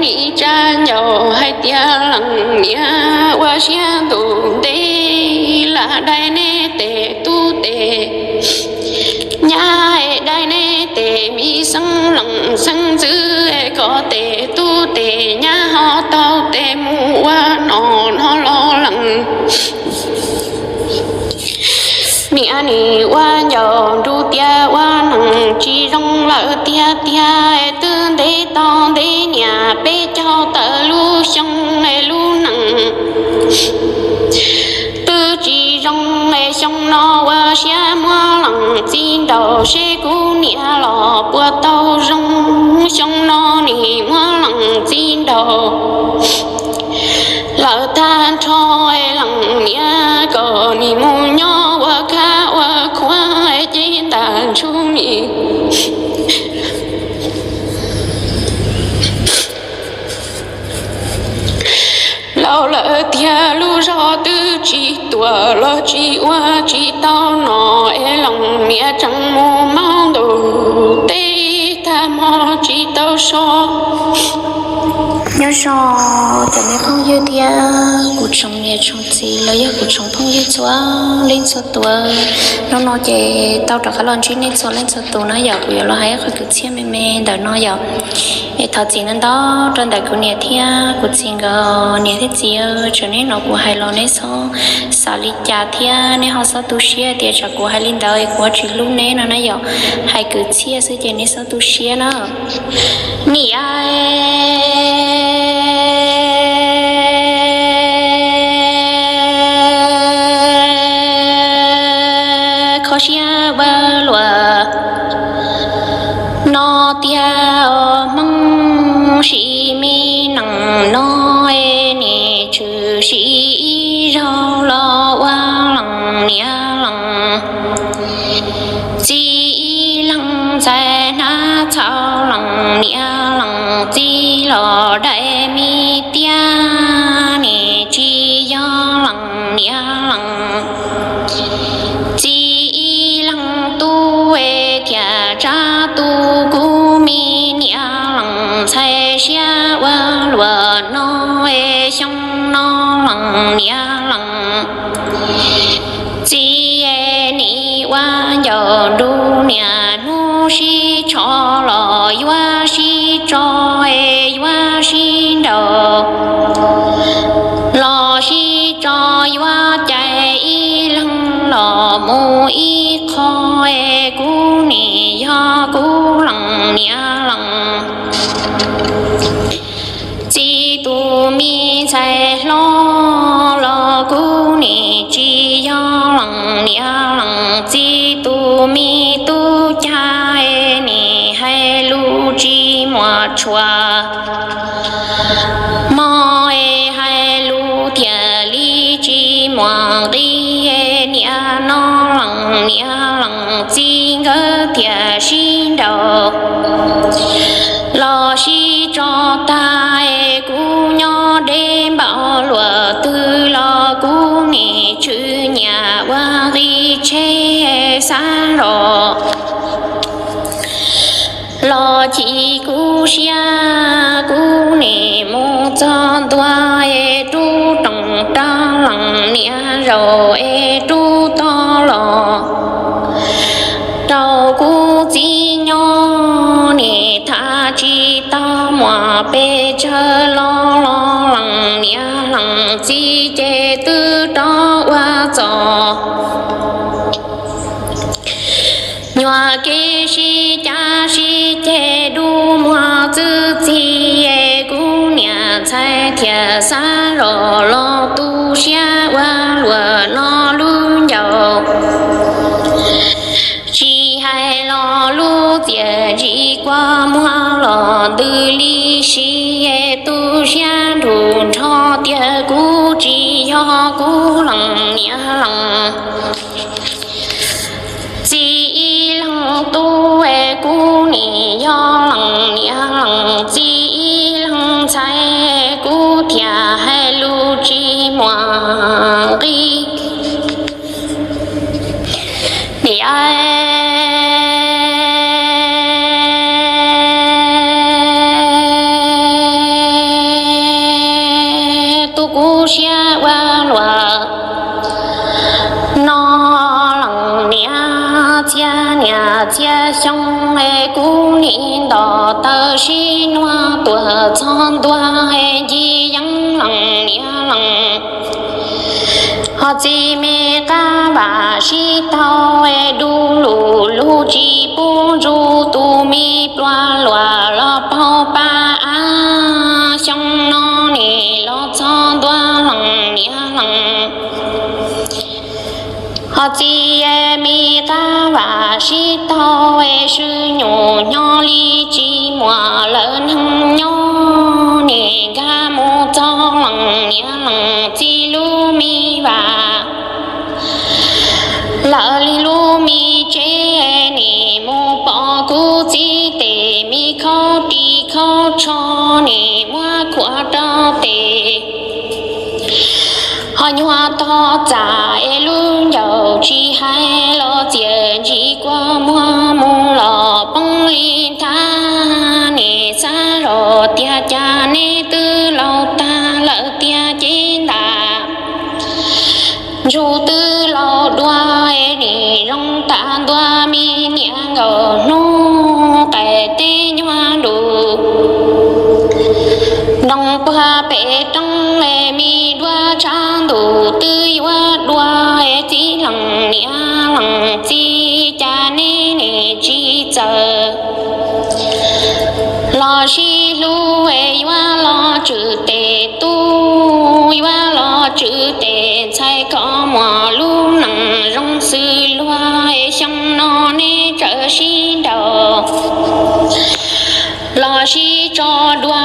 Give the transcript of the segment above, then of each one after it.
Ib tsab ncauj hais tias leej niam ua siab ntuj ntev, lam dai neb tes tub tes nyab, dai neb tes me xeeb leej xeeb ntxwv, kom tes tub tes nyab ho tau tes mus ua nom no los leej niam nim ua ncauj nrug tias ua neeg tsis zoo lawm tiag tiag, twb ntev tau ntev niam peb caug tawm lub xyoo, lub neej twb tsis zoo, xyoo no ua siab muab leej txiv nraus seb kuv niam los puas tau zoo, xyoo no nim muab leej txiv nraus lawm tag nrho, leej niam kom nim mus nyob ua kab ua khuav ces ntag ntsug nim laus lawm tiag, lub zog twb tsis tuam los tsis ua tsis tau nom, es leej niam tseem mus maub ntuj teb tag hmo tsis tau so. Nyob zoo cov me phooj ywg thiab kuv tsoom niam tsoom txiv los yog kuv tsoom phooj ywg txhua leej txhua tus. Hnub no ces tau rov qab los ntsib nej txhua leej txhua tus na yom, kuv yuav los hais ib qho kwv txhiaj me me ntawm no yom. Es thov txim ntau ntau rau ntawm kuv niam thiab kuv txiv nkawd. Niam thiab txiv, tsam nej hnov kuv hais los nej txhob xav li cas thiab nej ho txhob tu siab tias tsam kuv hais li ntawd es kuv ho tsis hlub neb no na yom. Hais kwv txhiaj xwb ces nej txhob tu siab na. Niam, kho siab ua luaj no tiag, Hmoob siv me neej no, nim tshwm sim ib zaug los ua leej niam leej txiv ib leeg ntxhais hnav txhaum, leej niam leej txiv los dai me tiab, nim tsis yog leej niam leej txiv ib leeg tub thiaj tsa tu kuv me niam leej ntxhais siab ua luaj no, xyoo no leej niam leej txiv nim ua ncauj nrug niam, hnub sib tsho los yuav sib tso, yuav sib nraus los sib tso, yuav cais ib leeg los mus ib qho, kuv nim yog kuv leej niam leej txiv tus me ntxhais hlob los kuv nim tsis yog leej niam leej txiv tus me tub cag, nim hais lus tsis muaj tshuaj hmo, hais lus thiaj li tsis muaj nqis, niam no leej niam leej txiv nkawd thiaj sib nraus los sib tso tag, kuv nyob deb npaum luaj twg los kuv nim tshwm nyiam ua nqi tsheb xav zos los chim kuv siab, kuv nim mus txog ntua, rub rooj rau leej niam zaum, es rub tog los rau kuv txiv nyob, nim tham tsis tau muaj pes tsawg los los leej niam leej txiv ces twb rov ua txog nyuag kev sib cav sib ceg dub muag txwb txig, kuv niam ntxhais thiaj xav zos los tu siab ua luaj no lub ncauj. Tsis hais los lub txiaj ntsim kua muag los ntws li si, tu siab nrug nrho tias kuv tsis yog kuv leej niam leej txiv ib leeg tub, kuv nim yog leej niam leej txiv ib leeg ntxhais, kuv thiaj hais lus tsis muaj nqis. Niam, Xyoo es kuv nim nto taw sib nuav tuaj txog ntua, ncig yeeb lees niam lees. Ho txiv me qab vam sib tau, du lug lug tsis pub ntsug, tus me pluag luam los paug pab av. Xyoo no nim los txog ntua lees niam lees. Ho txiv me qab vam sib tau, swb nyuj nyob li tsis muaj lawm neeg nyob, nim nkag mus txog lees niam lees txiv lub me vaj. Lawv li lub me tsev, nim mus pom kuv txiv tes me khaub ris khaub tsho, nim muab khuam rau tes. Ho nyuag tog txam es lub ncaus tsis hais los txias ntsim kua muag mus los poob li nthav, nim xav zog tiag cas neb twb laus tag lawm tiag ces ntag. Ntsug twb laus dua, nim zoo tas ntua me niam nkaus hnub, qaim teb nyuag nrus. Nroo puag pem roob, me duab tshav ntuj twb yuav dua, txiv lees niam lees txiv cas neb nim tsis txawj los sib hlub, yuav los tswm tes tub, yuav los tswm tes ntxhais, kho muaj lub neej zoo xws luag, xyoo no neb txawm sib nraus los sib tso dua,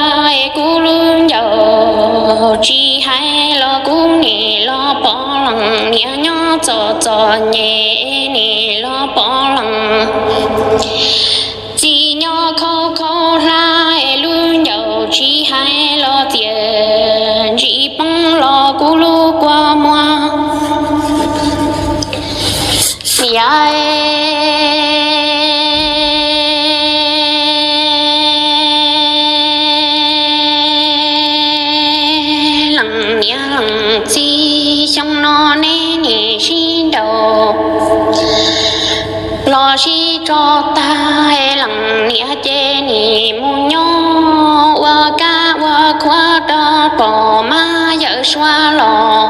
kuv lub ncaus tsis hais los kuv nim los pom lees niam nyob txom txom nyem, nim los pom lees txiv nyob khaub khaub hlab, lub ncaus tsis hais los txias ntsim poob los kuv lub kua muag. Niam lees niam lees txiv, xyoo no neb nim sib nraus los sib tso tag, lees niam ces nim mus nyob ua kab ua khuav rau pom mab yawm suav los.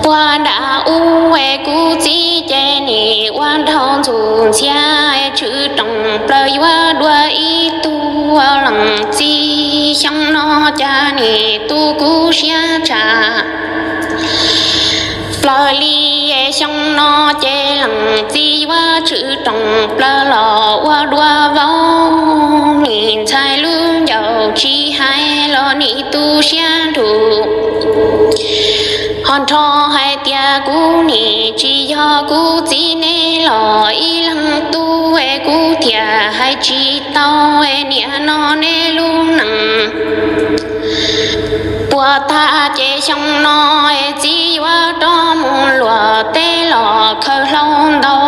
Puag nram ub es kuv txiv ces nim ua nraug ntxuj ntxhias, tshwm rooj plaws yuav dua ib tug, lees txiv xyoo no cas nim tu kuv siab tshaj plaws li. Xyoo no ces lees txiv yuav tshwm rooj plaws los ua dua vauv, nim ntxhais lub ncaus tsis hais los nim tu siab nrug. Ho nrho hais tias kuv nim tsis yog kuv txiv neb los ib leeg tub es kuv thiaj hais tsis tau, niam no neb lub neej puas tag ces xyoo no txiv yuav rov mus luaj teb los khaws hlau ntau,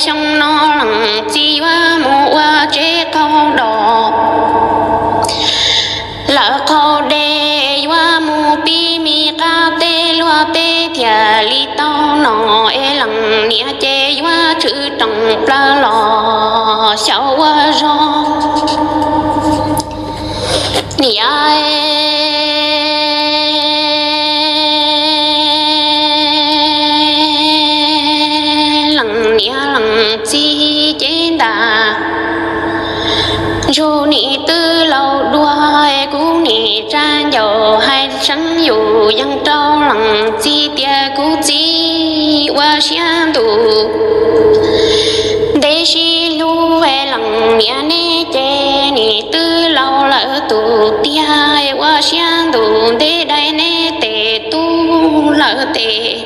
xyoo no lees txiv yuav mus ua tsev qaug dos. Lawv qaug dej yuav mus pib me qab teb luaj teb thiaj li tau noj, es lees niam ces yuav tshwm rooj plaws los xyaum ua zog. Niam lees niam lees txiv ces ntag, ntsug nim twb laus dua, kuv nim tsa ncaus hais tseeb yus yeej rau lees txiv tias kuv txiv ua siab ntuj ntev sib hlub, lees niam neb ces nim twb laus lawm tus tiag, ua siab ntuj ntev dai neb tes tub lawm tes.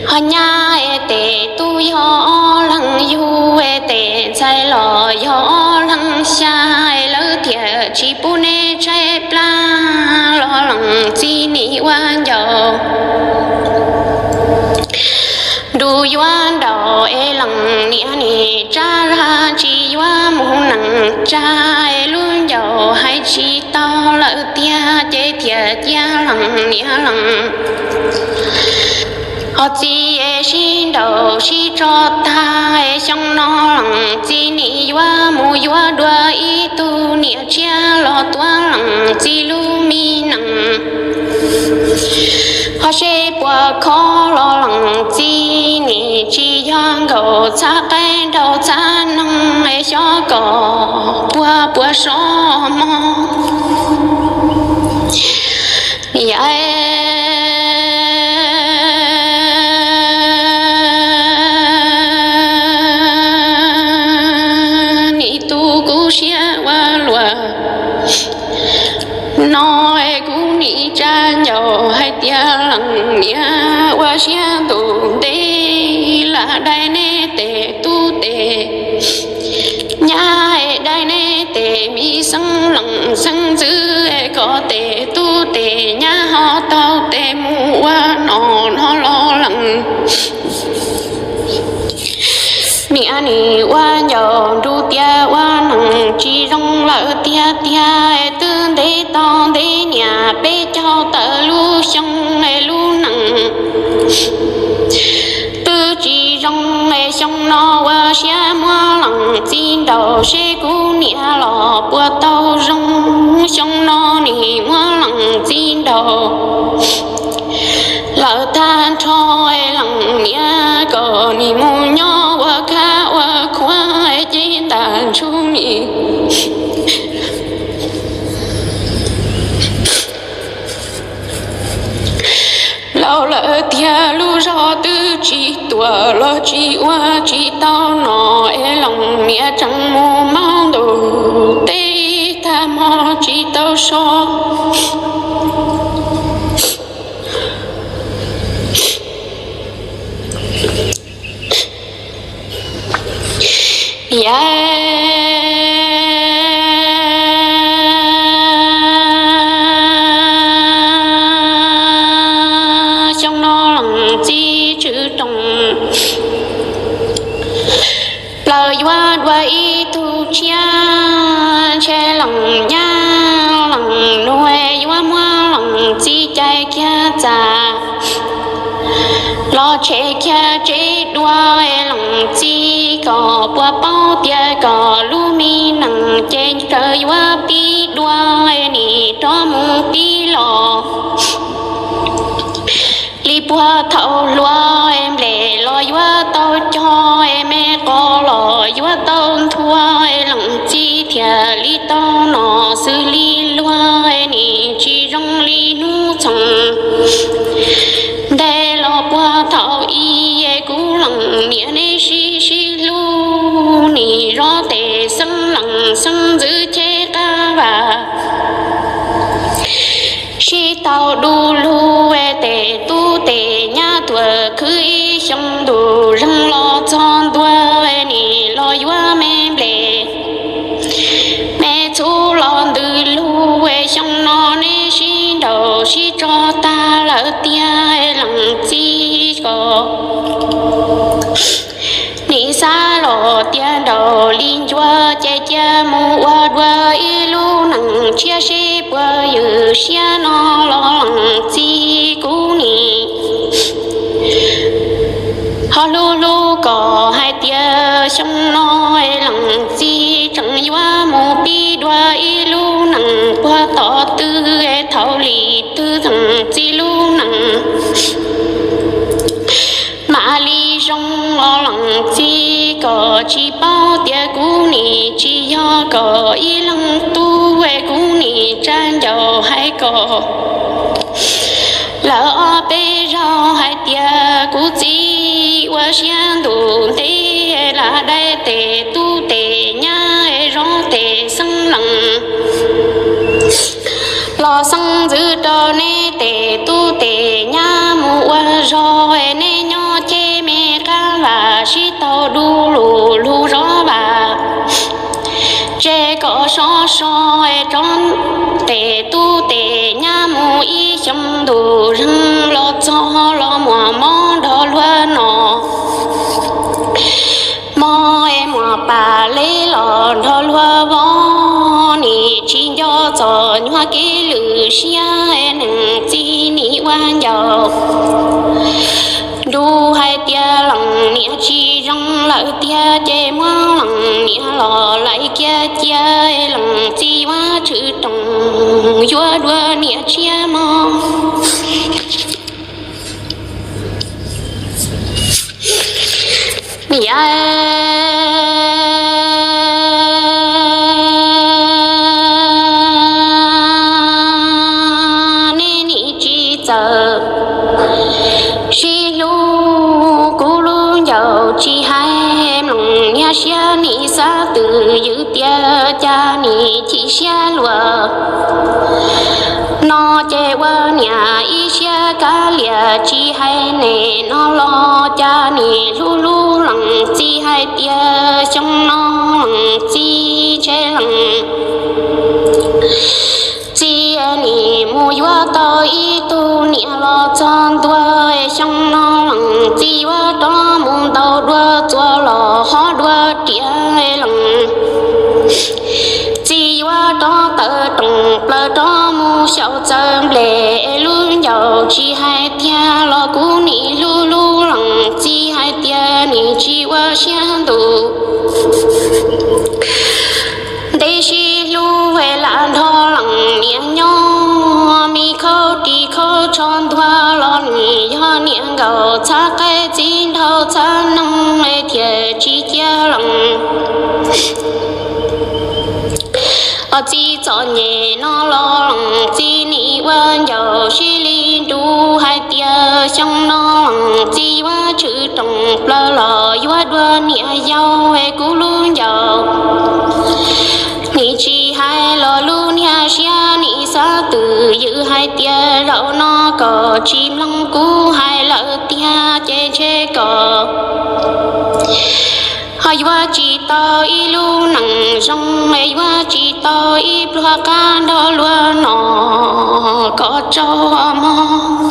Ho nyab es tes tub yog ob leeg yug, es tes ntxhais los yog ob leeg xya, es lawv thiaj tsis pub neb tshaib plab los lees txiv nim ua ncaus nrug yuav nraum, es lees niam nim tsa zag tsis yuav mus nees tsa, es lub ncaus hais tsis tau lawm tiag ces thiaj cia lees niam lees Ob txiv es sib nraus sib tso tag es xyoo no lees txiv nim yuav mus yuav dua ib tug niam tshiab los tuav lees txiv lub me nees. Ho seb puas khob los lees txiv nim tsis yog nkaus txhav qaib nraug txhav noog es xyov kom puas puas so mog. Yam nim tu kuv siab ua luaj no es kuv nim tsa ncaus hais tias lees niam ua siab ntuj ntev lam dai neb tes tub tes nyab es dai neb tes me xeeb lees xeeb ntxwv es kom tes tub tes nyab ho tau tes mus ua no no los lees. Niam nim ua ncaus nrug tias ua neeg tsis zoo lawm tiag tiag es twb ntev tau ntev niam peb caug tawm lub xyoo es lub neej twb tsis zoo es xyoo no ua siab muab lees txiv nraus seb kuv niam los puas tau zoo. Xyoo no nim muab lees txiv nraus lawm tag nrho es lees niam kom nim mus nyob ua kab ua khuav ces ntag ntsug nim laus lawm tiag lub zog twb tsis tuam los tsis ua tsis tau no es lees niam tseem mus maub ntuj teb tag hmo tsis tau so. Yam xyoo no lees txiv tswv rooj plaws yuav dua ib tug tshiab ntshe lees nyab lees nus yuav muab lees txiv cais kiag txam los tshem kiag tsev dua es lees txiv kom puas paub tias kom lub me nees ces raws yuav pib dua es nim rov mus pib los li puag thaum hluas es nplej los yuav tau cog es me qos los yuav tau nthua es lees txiv thiaj li tau no xws li luag es nim tsis zoo li hnub txoos ntej los puag thaum ub es kuv lees niam neb sib sib hlub nim zov tes xeeb lees xeeb ntxwv cheb qab vam sib tau du lug tes tub tes nyab tuam khwv ib xyoo ntuj zeeg los txog ntua nim los yuav me nplej me txhuv los ntws lug xyoo no neb sib nraus sib tso tag lawm tiag lees txiv kom nim xav los tias nraus li ncua ces cia mus ua dua ib lub neej tshiab seb puas ywm siab no los lees txiv kuv nim ho hlub hlub kom hais tias xyoo no lees txiv tseem yuav mus pib dua ib lub neej puag tom twg thaum li twg lees txiv lub neej mam li zoo los lees txiv kom tsis paub tias kuv nim tsis yog kom ib leeg tub kuv nim tsa ncaus hais kom lawv ob peb zaug hais tias kuv txiv ua siab ntuj ntev lam dai tes tub tes nyab zov tes xeeb lees los xeeb ntxwv rau neb tes tub tes nyab mus ua zog neb nyob cheb me qab vam sib tau du lug lug zov vam tseg kom sov so rov tes tub tes nyab mus ib xyoo ntuj zeeg los txog los muaj mob nrog luag no mob es muaj pas leb los nrog luag vov nim tsis nco txog nyuag kev lwm siab neeg txiv nim ua ncaus Ntuj hais tias leej niam tsis zoo lawm tiag ces muab leej niam los lais kiag cia, leej txiv yuav tshwm rooj yuav dua niam tshiab mog. Yog nej nim tsis txawj sib hlub kuv lub ncaus tsis hais mloog niag siab nim xav twj ywm tias cas nim chim siab luaj no ces ua niam ib siab kav liam tsis hais nim no los cas nim hlub hlub leej txiv hais tias xyoo no leej txiv ntshe leej txiv nim mus yuav tau ib tug niam los txog ntua xyoo no leej txiv yuav rov mus ntaus dua txuas los hov dua riam leej txiv yuav rov tawm rooj plaws rov mus xyaum txawv nplej lub ncaus tsis hais tiag los kuv nim hlub hlub leej txiv hais tias nim tsis ua siab ntuj ntev sib hlub lam nrog leej niam nyob me khaub ris khaub tsho ntuag los nim yog niam nkaus txhab qaib txiv nraug txhab noog thiaj tsis cia leej txiv txom nyem no los leej txiv nim ua ncaus sib li nrub hais tias xyoo no leej txiv yuav tshwm rooj plaws los yuav dua niam yau kuv lub ncaus nim tsis hais los lub niag siab nim xav twj ywm hais tias zaum no kom tsis mloog kuv hais lawm tiag ces ntshe kom ho yuav tsis tau ib lub neej zoo, yuav tsis tau ib pluag qab nrog luag no kom tsaug mog.